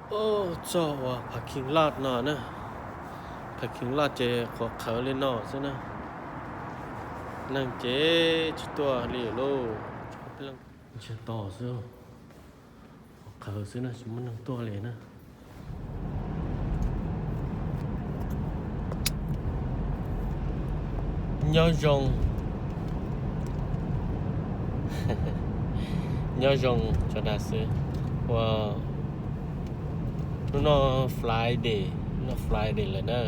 Ub, txog uas parking lot no na. Parking lot ces qhuav qhawv li no xwb na. Neeg ces tsis tuaj li lauj. Ntsiag to xwb, qhuav qhawv xwb na, tsis muaj neeg tuaj li na. Nyob zoo, nyob zoo cov dag xwb. Ua hnub no Friday, hnub no Friday lawm na,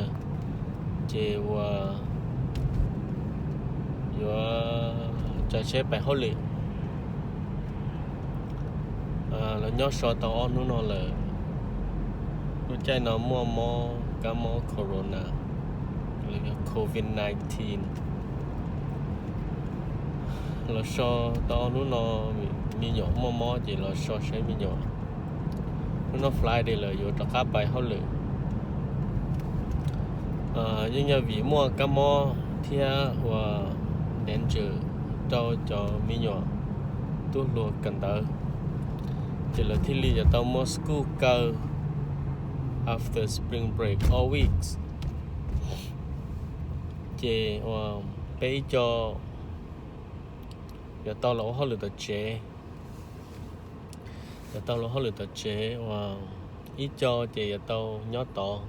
ces ua yuav tsav tsheb pais hauj lwm. Los nyob so tau ob hnub no lawm. Lub caij no muaj mob kab mob corona, los yog covid nineteen. Los so tau ob hnub no, me nyuam muaj mob ces los so saib me nyuam. Hnub no Friday lawm yuav rov qab pais hauj lwm. Yeej yog vim muaj kab mob thiab ua danger rau cov me nyuam tub hluas kawm ntawv, ces lawv thiaj li yuav tau muab school kaw after spring break all weeks. Ces ua peb ib co yuav tau los ua hauj lwm tom tsev, yuav tau los hauj lwm tom tsev ua ib co ces yuav tau nyob tod.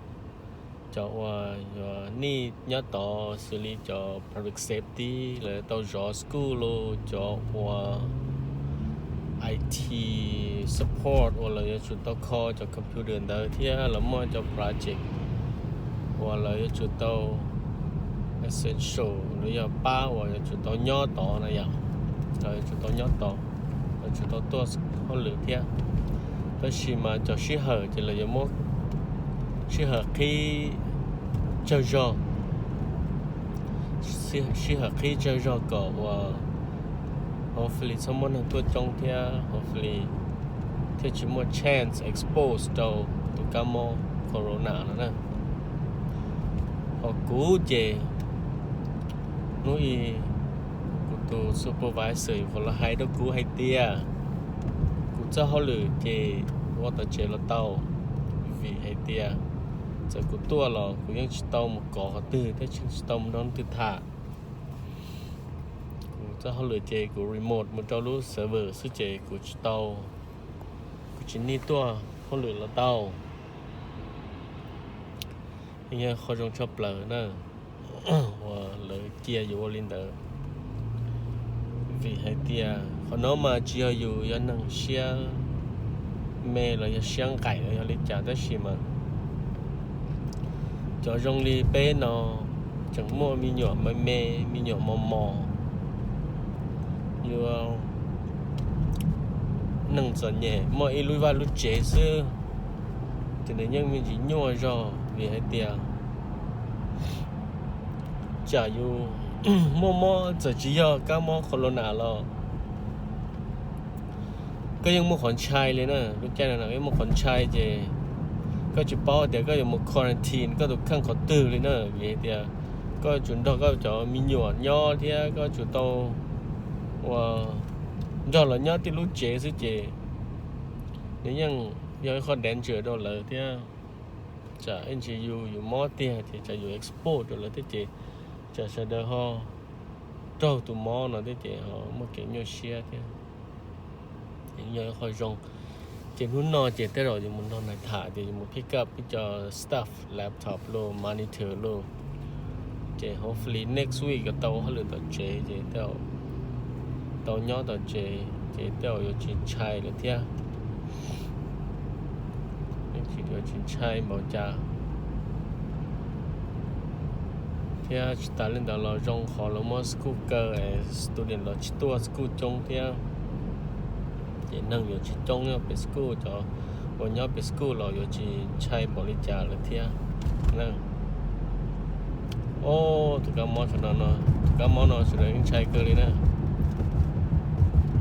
Cov uas yuav nij nyob tod xws li cov public safety, lawv tau zov school los, cov ua I T support uas lawv yuav tsum tau kho cov computer ntawd thiab lawv muaj cov project uas lawv yuav tsum tau essential, lawv yog pab uas yuav tsum tau nyob tod na yom, lawv yuav tsum tau nyob tod, yuav tsum tau tuaj hauj lwm thiab. Tab sis mas cov sij hawm ces lawv yuav muab sij hawm qhib tsawg zog, sij hawm qhib tsawg zog kom uas hopefully txhob muaj neeg tuaj coob thiab hopefully thiaj tsis muaj chance expose rau tus kab mob corona no na. Ho kuv ces hnub ib kuv tus supervisor yuav los hais rau kuv hais tias kuv txoj hauj lwm ces ua tom tsev los tau, vim hais tias txawm kuv tuaj los kuv yeej tsis tau mus kov qhov twg thiab tsis tau mus nrog leej twg tham. Kuv txoj hauj lwm ces kuv remote mus rau lub server xwb ces kuv tsis tau, kuv tsis nij tuaj hauj lwm los tau. Yog qhov zoo tshaj plaws na, uas lawv cia yus ua li ntawd. Vim hais tias qhov no mas tsis yog yus yog neeg siab me los yog siab nqaim los yog li cas tab sis mas cov zoo li peb no tseem muaj me nyuam me me, me nyuam mos mos, yuav neeg txom nyem muaj ib lub vaj lub tsev xwb, ces nws yeej me ntsis nyuaj zog vim hais tias tsam yus muaj mob txawm tsis yog kab mob corona los koj yeej muaj qhov ntshai li na. Lub caij no yeej muaj qhov ntshai ces koj tsis paub tias koj yuav mus quarantine koj tus kheej qhov twg li na, vim hais tias koj yuav tsum nrog koj cov me nyuam nyob thiab koj yuav tsum tau ua nrog lawv nyob tib lub tsev xwb ces nws yeej yog ib qho danger rau lawv thiab. Tsam ib ntsis yus yus mob tiag ces tsam yus expose rau lawv thiab ces tsam sawv daws ho raug tus mob no thiab ces ho muaj kev nyuaj siab thiab. Yog ib qho zoo. Ces hnub no ces tej zaum yus mus nrog nais tham ces yus mus pick up ib co stuff, laptop los, monitor los, ces hopefully next week yuav tau hauj lwm tom tsev ces tej zaum tau nyob tom tsev ces tej zaum yuav tsis ntshai lawm thiab. Yeej tsis yuav tsis ntshai npaum cas. Thiab tsis tas li ntawd los zoo qhov lawv muab school kaw es student los tsis tuaj school coob thiab. Ces neeg yuav tsis coob nyob pem school, cov uas nyob pem school los yuav tsis ntshai npaum li cas lawm thiab. Ob, tus kab mob no, tus kab mob no sawv daws yeej ntshai kawg li na.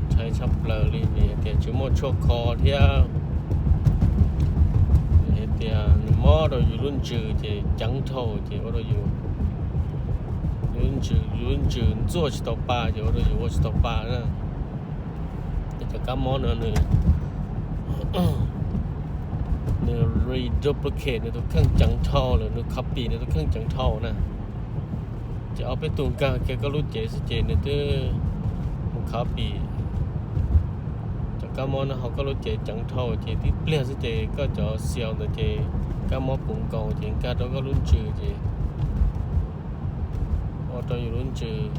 Ntshai tshaj plaws li vim hais tias tsis muaj tshuaj kho thiab. Vim hais tias nws mob rau yus lub ntsws ces ceev dhau ces ua rau yus lub ntsws, yus lub ntsws ntxuaj tsis tau pa ces ua rau yus ua tsis tau pa na. Ces cov kab mob no nws Nws reduplicate nws tus kheej ceev dhau lawm, nws copy nws tus kheej ceev dhau na. Ces ob peb tug nkag kiag koj lub cev xwb ces nws twb mus copy cov kab mob no hauv koj lub cev ceev dhau, ces tib pliag xwb ces koj cov cells ntawd ces kab mob puv nkaus ces nkag rau koj lub ntsws ces ua rau yus lub ntsws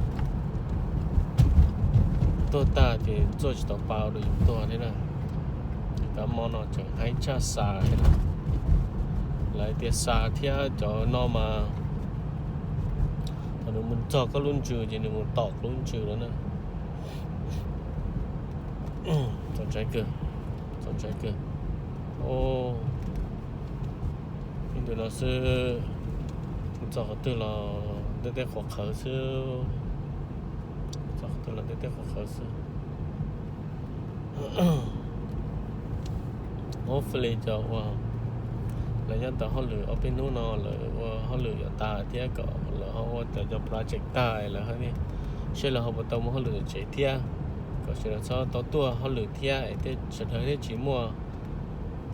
tuag tag ces txuaj tsis tau pa ua rau yus tuag thiab na. Kab mob no tseem heev tshaj SARS thiab na. Lawv tias SARS thiab cov no mas thaum nws mus txog koj lub ntsws ces nws mus tom lub ntsws lawm na. Txaus ntshai kawg, txaus ntshai kawg. Ib ntu no xwb, txog qhov twg los ntiaj teb qhuav qhawv xwb, txog qhov twg los ntiaj teb qhuav qhawv xwb. Hopefully cov uas lawv nyob tau hauj lwm ob peb hnub no lawv ua hauj lwm yuav tag thiab kom lawv ho ua cov cov project tag lawv ho, seb lawv ho puas tau muaj hauj lwm tom tsev thiab, kom sawv daws txhob tau tuaj hauj lwm thiab es sawv daws thiaj tsis muaj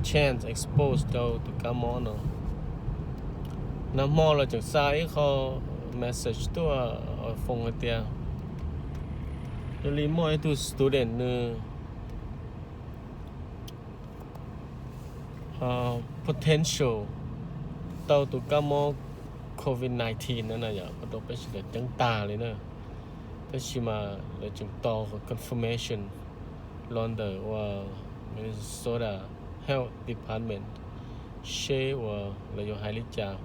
chance expose rau tus kab mob no. Nag hmo los tseem xa ib qho message tuaj foos hais tias, yog li muaj ib tug student nws potential tau tus kab mob covid nineteen no na yom, ua rau peb sawv daws ceeb tag li na. Tab sis mas lawv tseem tos confirmation los ntawm uas Minnesota Health Department seb uas lawv yuav hais li cas,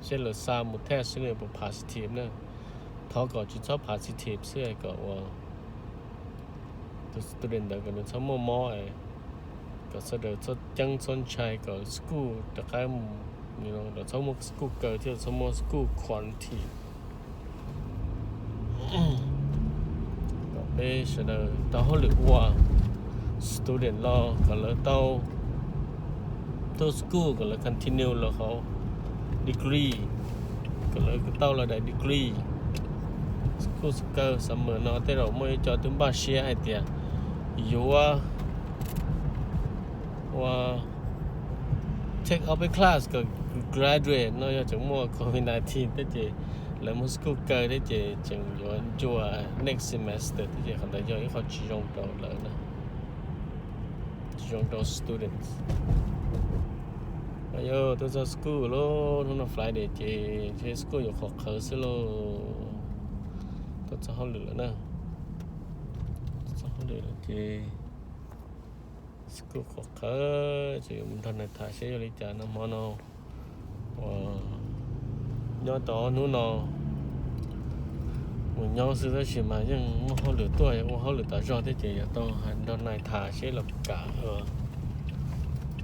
seb lawv xa mus test seb nws puas positive na. Thov kom tsis txhob positive xwb kom uas tus student ntawd kom nws txhob muaj mob, kom sawv daws txhob ceeb txhob ntshai, kom school rov qab, txhob muaj school kaw thiab txhob muaj school quarantine. Kom peb sawv daws tau hauj lwm ua, student los kom lawv tau tuaj school kom lawv continue lawv qhov degree, kom lawv tau lawv daim degree. School kaw summer no tej zaum muaj ib co twb npaj siab hais tias yuav ua take off class kom graduate no yog tseem muaj covid nineteen thiab ces lawv muaj school kaw thiab ces tseem yuav ncua next semester thiab ces qhov ntawd yog ib qho tsis zoo rau lawv na, tsis zoo rau students. Yog tuaj txog school lauj, hnub no Friday ces ntshe school yuav qhuav qhawv xwb lauj. Tuaj txog hauj lwm lawm na, tuaj txog hauj lwm lawm ces school qhuav qhawv ces yuav mus nrog nais tham seb yog li cas no hmo no uas nyob tau ob hnub no mus nyob xwb tab sis mas yeej muaj hauj lwm tuaj ua hauj lwm tas zog thiab ces yuav tau nrog nais tham seb los kam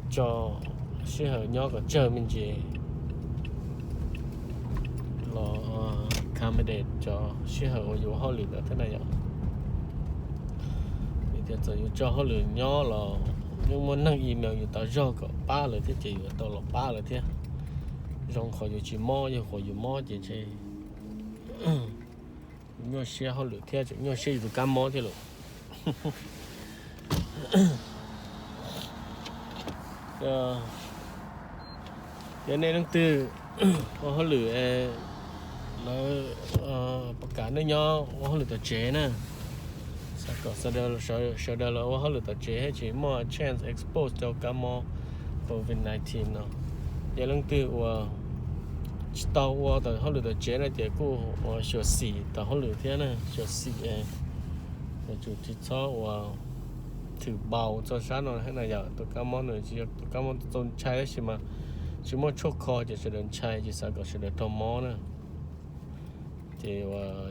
tso sij hawm nyob kom tsawg me ntsis los accommodate cov sij hawm uas yus ua hauj lwm ntawd thiab na yom. Vim tias txawm yus tso hauj lwm nyob los yeej muaj neeg email yus tas zog kom pab lawv thiab ces yuav tau los pab lawv thiab. Zoo qhov yus tsis mob, yog qhov yus mob ces ntshe nyuaj siab hauj lwm thiab tseem nyuaj siab yus tus kab mob thiab lawm. Yog nej leej twg ua hauj lwm, lawv puas kam nej nyob ua hauj lwm tom tsev na. Xav kom sawv daws los ua hauj lwm tom tsev thiaj tsis muaj chance expose rau kab mob covid nineteen no. Yog leej twg uas tsis tau ua hauj lwm tom tsev no ces kuj ua xyuam xim tau hauj lwm thiab na, xyuam xim, yuav tsum tsis txhob ua thwm npaum txog sab no thiab na yom. Tus kab mob no tsis yog tus kab mob txaus ntshai tab sis mas tsis muaj tshuaj kho ces sawv daws ntshai ces xav kom sawv daws raug mob na. Ces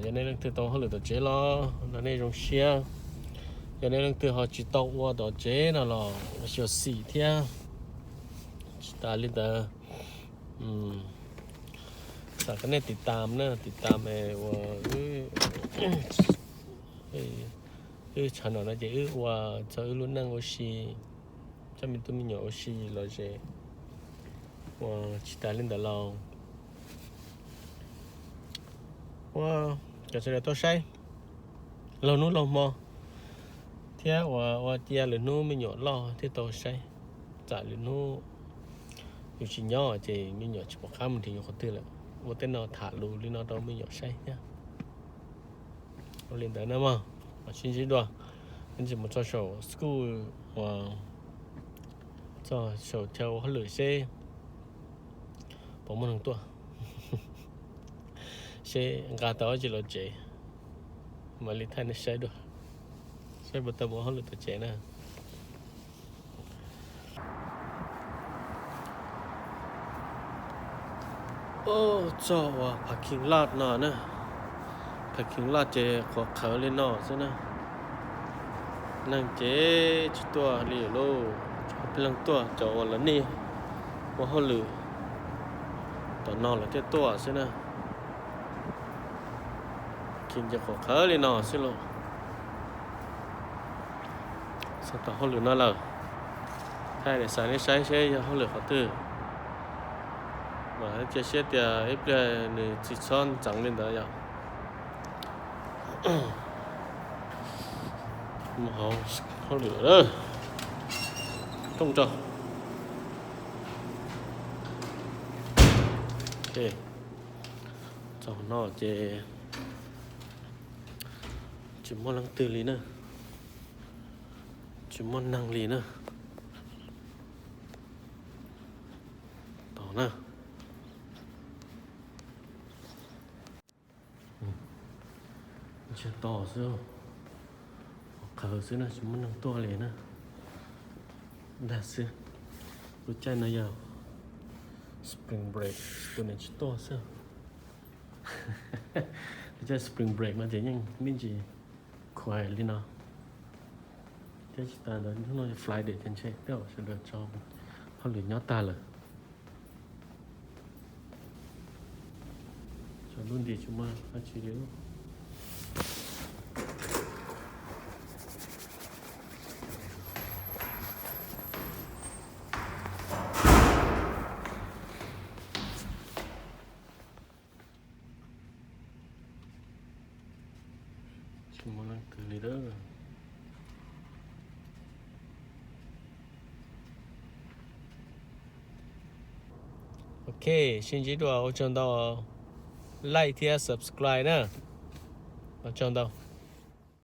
yog nej leej twg tau hauj lwm tom tsev los nrog nej zoo siab, yog nej leej twg ho tsis tau ua tom tsev no los xyuam xim thiab. Tsis tas li ntawd, xav kom nej tiv tam na, tiv tam es ua wb tshav no no ces wb ua txog wb lub neej ua si, coj me tub me nyuam ua si los zem. Ua tsis tas li ntawd los ua kom sawv daws tau saib laug hnub laug hmo thiab ua ua cia lwm hnub me nyuam loj thiaj tau saib. Txawm lwm hnub Yus tsis nyob ces me nyuam tsis pom qab mus nrhiav yus qhov twg lawm. Ua tej no tham lus li no rau me nyuam saib thiab. Ua li ntawd na mog, mam sib ntsib dua. Ib ntsis mus txog saum school uas txog saum chaw ua hauj lwm seb puas muaj neeg tuaj, seb nqa tau dab tsi los tsev, mam li thaij nej saib dua, saib puas tau mus hauj lwm tom tsev na. Txog uas parking lot no na. Parking lot ces qhuav qhawv li no xwb na. Neeg ces tsis tuaj li lauj, pheej tuaj cov uas lawv nej ua hauj lwm tom no lawv thiaj tuaj xwb na. Parking ces qhuav qhawv li no xwb lauj. Txog tom hauj lwm no lawm, thaij daim xav nej saib seb yog hauj lwm qhov twg. Mas cia siab tias ib pliag nws tsis txhob ntxeev li ntawd yom. Mus hauv hauj lwm lawm. Rooj rau. Ok, txog no ces tsis muaj leej twg li na, tsis muaj neeg li na. Tau na. Ntshe tos xwb, qhov qhawv xwb na, tsis muaj neeg tuaj li na. Dag xwb. Lub caij no yog spring break, student tsis tuaj xwb. Lub caij spring break no ces yeej me ntsis quiet li no. Thiab tsis tas ntawd hnub no Friday ces ntshe tej zaum sawv daws tso hauj lwm nyob tag lawm. Tso lub nti tsis muaj dab tsi li. Tsis muaj leej twg li lawm. Ok, sib ntsib dua, ua tsaug ntau, like thiab subscribe na. Ua tsaug ntau.